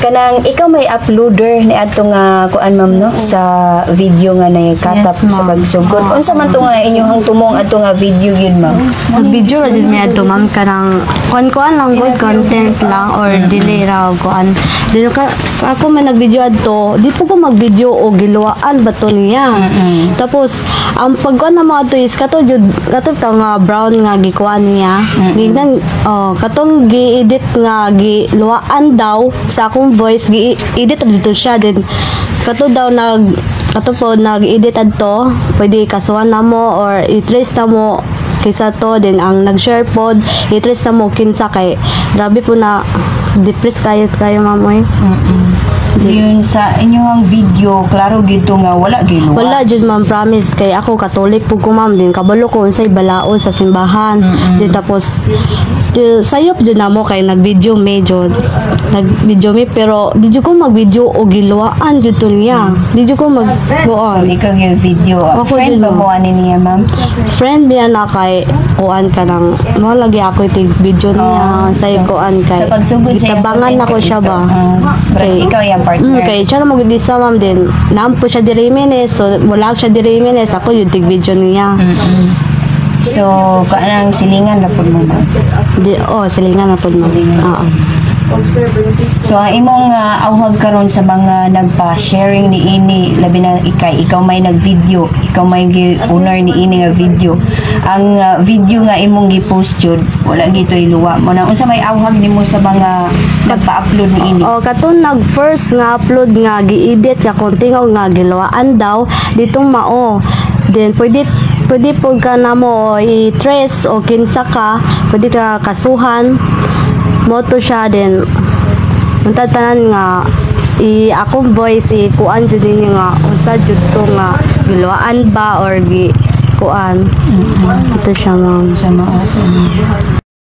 Kanang ikaw may uploader ni adto nga kuan, ma'am, no, sa video nga nakatap Yes, sa ma'am. pagsugod. Unsa man to nga inyong tumong adto nga video yun, ma'am? Nag-video ra jud mi adto, ma'am, kanang kuan-kuan lang good content lang or dili ra og kuan. Di ka ako man nag-video adto, di po ko mag-video o giluwaan ba to niya. Tapos ang pagkuan na mga adto is kato jud kato ta nga brown nga gikuan niya. Gignan, oh, katong gi-edit nga giluwaan daw sa akong voice, gi-edit ra dito siya. Then kato daw nag kato po nag-edit adto, pwede kasuhan na mo or i-trace na mo kaysa to. Din ang nag-share pod, i-trace na mo kinsa kay grabe po na depressed kayo kayo, ma'am, oy. Yun sa inyong video, klaro gito nga wala giluwa. Wala jud, ma'am, promise, kay ako Katolik pud ko, ma'am, din kabalo ko unsay balaod sa simbahan. Din tapos di, sayop jud namo kay nag-video medyo nag-video mi, pero di jud ko mag-video o giluwaan jud to niya. Di jud ko mag So buon. Ikaw yung video. Ako Friend jud, ba ma'am. mo ani niya, ma'am? Friend niya na kay kuan ka ng mo lagi ako itig video niya sa kuan kay Sa pagsugod sa iyang gitabangan nako siya ba. But ikaw yung partner. Kay siya na magud sa, ma'am, din naampo siya diri mines, so wala siya diri mines, ako yung tig video niya. So, kanang silingan na pud mo, ma'am? Di, oh, silingan na pud, ma'am. Silingan. Oo. So ang imong awhag karon sa mga nagpa-sharing ni ini, labi na ikay ikaw may nag-video, ikaw may owner ni ini nga video. Ang video nga imong gi-post jud, wala gito'y luwa mo na. Unsa may awhag nimo sa mga nagpa-upload ni ini? O katon nag first nga upload nga gi-edit nga konting nga giluwaan daw dito mao. Then pwede pwede po ka na mo i-trace o kinsa ka, pwede ka kasuhan mo to siya. Then unta tanan nga i akong voice i kuan jud ninyo nga unsa jud to nga giluwaan ba or gi kuan ito siya, ma'am. Sa mao.